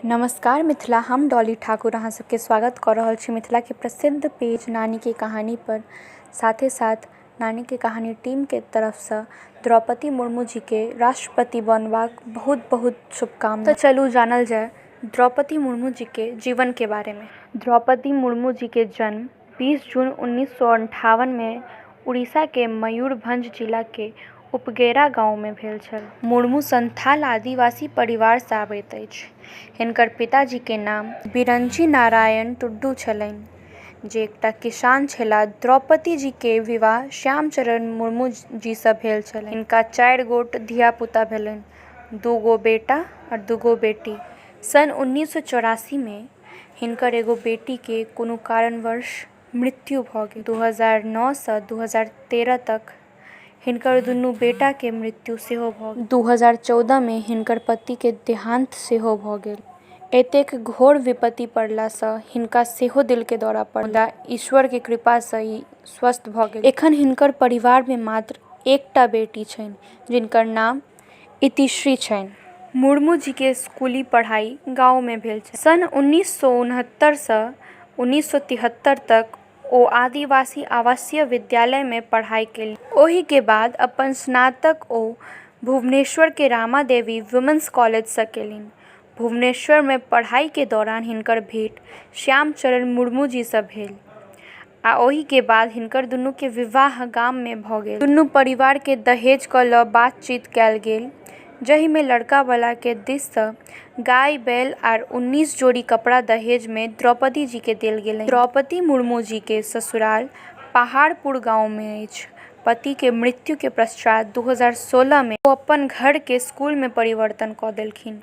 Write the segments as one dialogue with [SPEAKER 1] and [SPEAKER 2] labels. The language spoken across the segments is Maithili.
[SPEAKER 1] नमस्कार मिथिला, हम डॉली ठाकुर अहाँ सबके स्वागत कऽ रहल छी मिथिलाके प्रसिद्ध पेज नानीके कहानी पर। साथे साथ नानीके कहानी टीमके तरफसँ द्रौपदी मुर्मू जीके राष्ट्रपति बनबाक बहुत बहुत शुभकामना। तऽ चलू जानल जाय द्रौपदी मुर्मू जीके जीवनके बारेमे। द्रौपदी मुर्मू जीके जन्म 20 जून 1958मे उड़ीसाके मयूरभंज जिलाके उपगेरा गाँवमे भेल छल। मुर्मू संथाल आदिवासी परिवारसँ आबैत अछि। हिनकर पिताजीके नाम बिरंची नारायण टुडू छलनि, जे एकटा किसान छलाह। द्रौपदी जीके विवाह श्यामचरण मुर्मू जीसँ भेल छलनि। हिनका 4 गोट धिया-पुता भेलनि, 2 गो बेटा आओर 2 गो बेटी। सन 1984मे हिनकर एगो बेटीके कोनो कारणवश मृत्यु भऽ गेल। 2009सँ 2013 तक हिनकर दुनू बेटाके मृत्यु सेहो भऽ गेल। 2014मे हिनकर पतिके देहान्त सेहो भऽ गेल। एतेक घोर विपत्ति पड़लासँ हिनका सेहो दिलके दौरा पड़ल, मुदा ईश्वरके कृपासँ ई स्वस्थ भऽ गेल। एखन हिनकर परिवारमे मात्र एकटा बेटी छनि, जिनकर नाम इतिश्री छनि। मुर्मू जीके स्कूली पढ़ाई गाँवमे भेल छल। सन 1969सँ 1973 तक ओ आदिवासी आवासीय विद्यालयमे पढ़ाई केलनि। ओहिके बाद अपन स्नातक ओ भुवनेश्वरके रामा देवी वुमेन्स कॉलेजसँ केलनि। भुवनेश्वरमे पढ़ाईके दौरान हिनकर भेंट श्यामचरण मुर्मू जीसँ भेल आ ओहिके बाद हिनकर दुनूके विवाह गाममे भऽ गेल। दुनू परिवारके दहेजके लऽ बातचीत कयल गेल, जाहिमे लड़कावलाके दिससँ गाय, बैल आर 19 जोड़ी कपड़ा दहेजमे द्रौपदी जीके देल गेलनि। द्रौपदी मुर्मू जीके ससुराल पहाड़पुर गाँवमे अछि। पतिके मृत्युके पश्चात 2016मे ओ अपन घरके स्कूलमे परिवर्तन कऽ देलखिन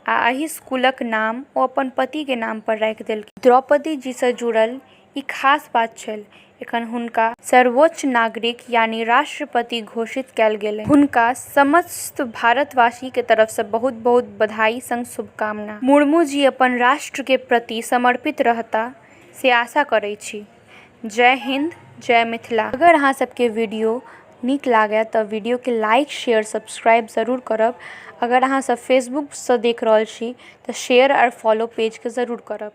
[SPEAKER 1] आ एहि स्कूलक नाम ओ अपन पतिके नाम पर राखि देलखिन। द्रौपदी जीसँ जुड़ल ई खास बात छल, एखन हुनका सर्वोच्च नागरिक यानी राष्ट्रपति घोषित कयल गेलनि। हुनका समस्त भारतवासीके तरफसँ बहुत बहुत बधाई संग शुभकामना। मुर्मू जी अपन राष्ट्रके प्रति समर्पित रहता से आशा करै छी। जय हिन्द, जय मिथिला। अगर अहाँ सबके वीडियो नीक लागय तऽ वीडियोके लाइक, शेयर, सब्सक्राइब जरूर करब। अगर अहाँ सब फेसबुकसँ देख रहल छी तऽ शेयर आर फॉलो पेजके जरूर करब।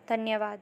[SPEAKER 1] धन्यवाद।